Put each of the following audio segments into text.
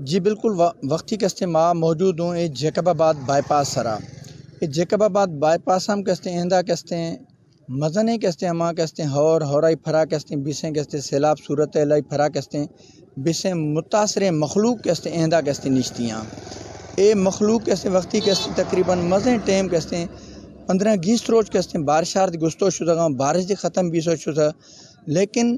جی بالکل، وا-، وقتی کہ استیں ما موجود اوں اے جیکب آباد بائی پاس سرا۔ اے جیکب آباد بائی پاس ہم کہ استیں ایندا کہ استیں مزنیں کہ استیں ہما کہ استیں ہور، ہورائی پھرا کہ استیں بیسیں کہ استیں سیلاب صورت الہی پھرا کہ استیں بیسیں متاثریں مخلوق کہ استیں ایندا کہ استیں نشتیاں۔ اے مخلوق کہ استیں وقتی کہ استیں تقریباً مزیں ٹائم کہ استیں پندرہ گیست روچ کہ استیں بارشار دی گستو شدگاں، بارش دی ختم بیسو شدہ، لیکن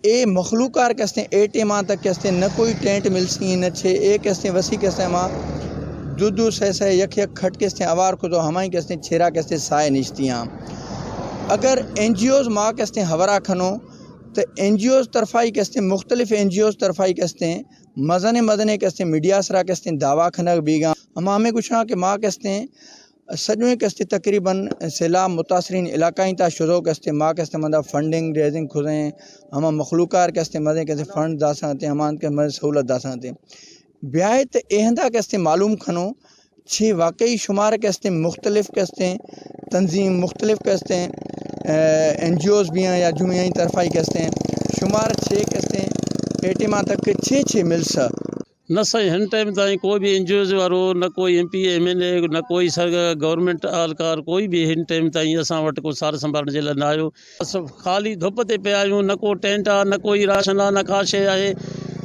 اے مخلوقار کہ استیں اے ٹیماں تک کہ استیں نہ کوئی ٹینٹ ملسی، نہ چھے اے کہ استیں وسی کہ استیں ما دو دو سہ سہ یک یک کھٹ کہ استیں اوار کتو، ہمائی کہ استیں چھیرا کہ استیں سائے نشتیاں۔ اگر این جی اوز ما کہ استیں ہورا کھنو تو این جی اوز طرفائی کہ استیں، مختلف این جی اوز طرفائی کہ استیں مزن مزن کہ استیں میڈیا سرا کہ استیں دعویٰ کھنگ بیگا۔ ہما ہمیں گوشاں کہ ما کہ استیں سجویں کہ استیں تقریباً سیلاب متاثرین علاقہ تا شدو کہ استیں ما کہ استیں مدا فنڈنگ ریزنگ کھزیں، ہما مخلوقار کہ استیں مزیں کہ استیں فنڈ داساں تے، ہمان کہ مزیں سہولت داساں تے۔ بیائے تے اے ہندا کہ استیں معلوم کھنو، چھے واقعی شمار کہ استیں مختلف کہ استیں تنظیم، مختلف کہ استیں، اے، این جی اوز بیاں یا جمعیاں طرفائی کہ استیں، شمار چھے کہ استیں اے ٹیماں تک چھے چھے ملسا۔ نہ سائیں، ہن ٹائم تائیں کوئی بھی این جی اوز وارو، نہ کوئی ایم پی اے، ایم این اے، نہ کوئی سر گورنمنٹ اہلکار، کوئی بھی ہن ٹائم تائیں اساں وٹ کو سار سنبھالنے جے لا نہ آیو۔ بس خالی دھپ تے پہ آیوں، نہ کو ٹینٹ آ، نہ کوئی راشن آ، نہ کا شے آئے،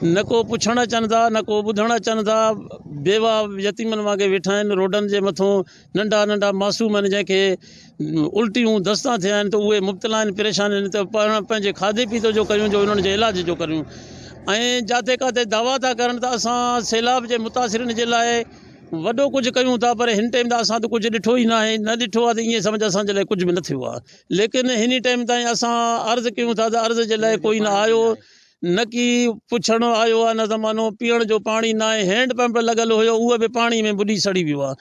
نہ کو پچھنا چندا، نہ کو بدھنا چندا۔ بیوہ یتیمن وانگے ویٹھائن روڈن جے متھوں، ننڈا ننڈا معصوم آن جے کے الٹیوں دستاں تھے آن تو اوے مبتلا آن، پریشان آن تو پنجے کھادے پیتو جو کریوں، جو انہوں نے جے علاج جو کریوں۔ ایں جاتے کاتے دعویٰ تھا کرن تا اساں سیلاب جے متاثرین جے لائے وڈو کچھ کیوں تھا، پر ہن ٹائم دا اساں تو کچھ ڈٹھو ہی نہ ہے، نہ ڈٹھو آ تو یہ سمجھ اساں جلے کچھ بھی نہ تھیوا۔ لیکن ہنی ٹائم تائیں اساں عرض کیوں تھا، تو عرض جے لائے کوئی نہ آیو، نہ کی پچھن آیو آ، نہ زمانو۔ پیئن جو پانی نہ ہے، ہینڈ پمپ لگل ہویو، وہ بھی پانی میں بڈی سڑی ویوا۔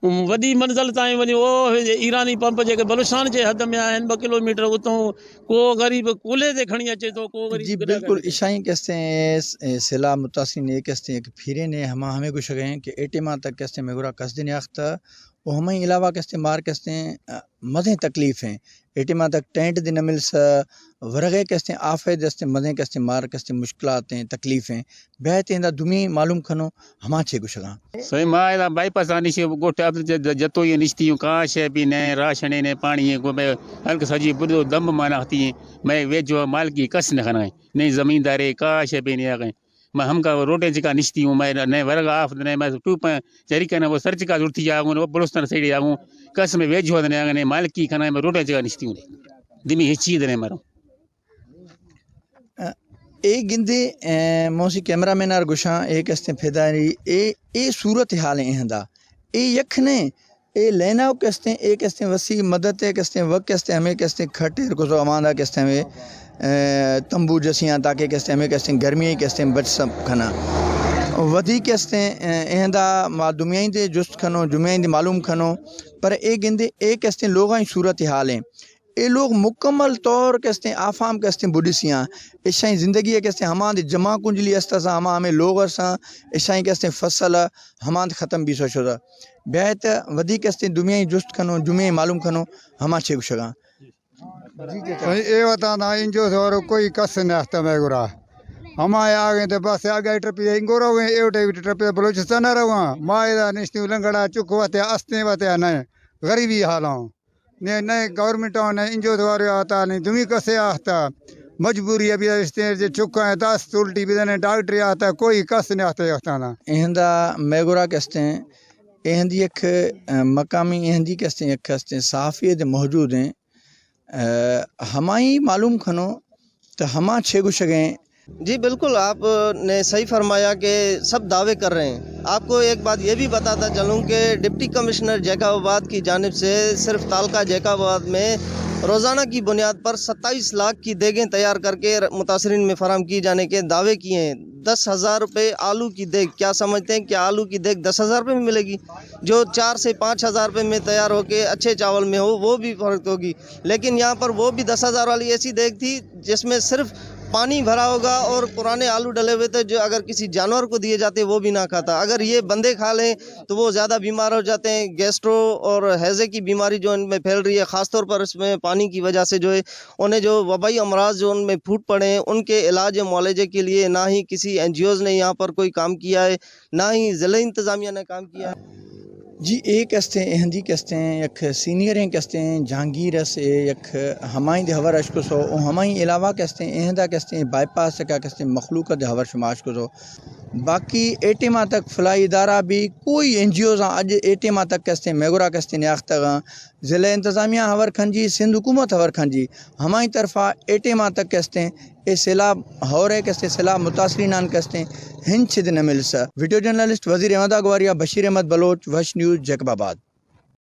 وڈی منزل تائیں ونی او ایرانی پمپ جے کہ بلوچستان جے حد میں آئین، ب کلومیٹر اتوں کو غریب کولے دے کھنی اچے تو کو غریب جی گڈا بالکل۔ کھنی۔ اشائیں کہ استیں س-، اے سیلاب متاثرین ایک استیں ایک پھیرے نے ہما ہمیں گوشگ ہیں کہ اے ٹیماں تک کہ استیں میں گورا کس دن آختا، و ہمیں علاوہ کہ استیں مار کہ استیں، آ، مزیں تکلیف ہیں۔ اے ٹیماں تک ٹینٹ دے نہ ملسا، ورغے کہ استیں آفے دے استیں مزیں کہ استیں مار کہ استیں مشکلات ہیں، تکلیف ہیں۔ بیت ایندا دومی معلوم کھنو ہما چھے گوشگاں۔ سوئی ما ادا بائی پاس آنی شے گوٹھ اب ج-، ج-، جتو یہ نشتی ہوں، کاں شے بھی نئے، راشنے نئے، پانی ہے، گو میں ہلک سجی بردو دمب مانا ہتی ہیں۔ میں ویجو مالکی کس نہ کھنا ہے، نئے زمیندارے کاں شے بھی نئے آگئے۔ میں ہم کا روٹیں چکا نشتی ہوں، میں نئے ورگ آف نئے میں ٹوپیں چری کنا وہ سر چکا زرتی آگوں، وہ بلوچستان سائیڈ آگوں۔ کس میں ویجو دنے آگنے مالکی کھنا ہے، میں روٹیں چکا نشتی ہوں۔ دمی ہچی دنے مروں۔ اے گندے، اے، موسی کیمرہ مین آر گوشاں، اے کستیں پھداری، اے، اے صورت حال ایں ہندا۔ اے یک نے، اے لیناو کستیں، اے کستیں وسیع مدد اے کستیں وقت کستیں ہمیں کستیں کھٹیر کو سو اماندا کستیں ہمیں، اے، تمبو جسیاں تاکہ کستیں ہمیں کستیں گرمی کستیں بچ سب کھنا۔ ودی کستیں، اے، اے ہندا ما دمیائیں دے جست کھنو، جمعیں دے معلوم کھنو، پر اے گندے، اے کستیں لوگاں صورت حال ایں۔ اے لوگ مکمل طور کہ استیں آفام کہ استیں بڈسیاں، اشاں زندگی کہ استیں ہما دے جمع کنجلی است اساں، ہما ہمیں لوگ اساں، اشاں کہ استیں فصل ہما دے ختم بیسو شدہ۔ بیایت ودی کہ استیں دمیائی جست کھنو، جمعی معلوم کھنو، ہما چے گشگاں۔ اے وطن آ انجو سوارو کوئی کس نہ اختہ میں گرا۔ ہما آگیں تے بس آگے ٹرپی انگو رویں، ایوٹے ٹرپی بلوچستان روان۔ ما ادا نشتی لنگڑا چک وتے استیں وتے نہ۔ غریبی حالاں۔ نئے، نئے گورنمنٹ آں، نئے انجو دوارے آتا، نئے دومی کسے آتا۔ مجبوری ابھی استیں جے چکاں دست الٹی بدنے ڈاکٹر آتا، کوئی کس نہ آتا وقتانا۔ اے ہندا میگورا کستیں، اے ہندی یک، ا، مقامی اے ہندی کستیں، یک کستیں صحافی دے موجود ہیں۔ ا، ہمائی معلوم کھنو تو ہما چھ گوشگیں۔ جی بالکل، آپ نے صحیح فرمایا کہ سب دعوے کر رہے ہیں۔ آپ کو ایک بات یہ بھی بتاتا چلوں کہ ڈپٹی کمشنر جیکب آباد کی جانب سے صرف تعلقہ جیکب آباد میں روزانہ کی بنیاد پر ستائیس لاکھ کی دیگیں تیار کر کے متاثرین میں فراہم کیے جانے کے دعوے کیے ہیں۔ دس ہزار روپے آلو کی دیگ، کیا سمجھتے ہیں کہ آلو کی دیگ دس ہزار روپے میں ملے گی؟ جو چار سے پانچ ہزار روپے میں تیار ہو کے اچھے چاول میں ہو، وہ بھی فرق ہوگی۔ لیکن یہاں پر وہ بھی دس ہزار والی ایسی دیگ تھی جس میں صرف پانی بھرا ہوگا اور پرانے آلو ڈلے ہوئے تھے، جو اگر کسی جانور کو دیے جاتے وہ بھی نہ کھاتا۔ اگر یہ بندے کھا لیں تو وہ زیادہ بیمار ہو جاتے ہیں۔ گیسٹرو اور ہیضے کی بیماری جو ان میں پھیل رہی ہے، خاص طور پر اس میں پانی کی وجہ سے جو ہے انہیں جو وبائی امراض جو ان میں پھوٹ پڑے ہیں، ان کے علاج معالجے کے لیے نہ ہی کسی این جی اوز نے یہاں پر کوئی کام کیا ہے، نہ ہی ضلع انتظامیہ نے کام کیا ہے۔ جی، اے کستیں، اے ہندی کستیں، یک سینئریں کستیں، جہانگیر اس، اے یک ہمائیں دے ہور اشکسو، او ہمائیں علاوہ کستیں، اے ہندا کستیں، بائی پاس چکا کستیں، مخلوق دے ہور شما اشکسو۔ باقی اے ٹیما تک فلاحی ادارہ بھی کوئی این جی اوز آں، اج اے ٹیما تک کستیں، میگورا کستیں نیاختگاں، ضلع انتظامیہ ہور کھنجی، سندھ حکومت ہور کھنجی، ہمائیں طرفا اے ٹیما تک کستیں، اے سیلاب ہورے کستیں، سیلاب متاثرینان کستیں، ہنچ دے نہ ملسا۔ ویڈیو جرنلسٹ وزیر احمد گواریا، بشیر احمد بلوچ، وش نیوز، جیکب آباد۔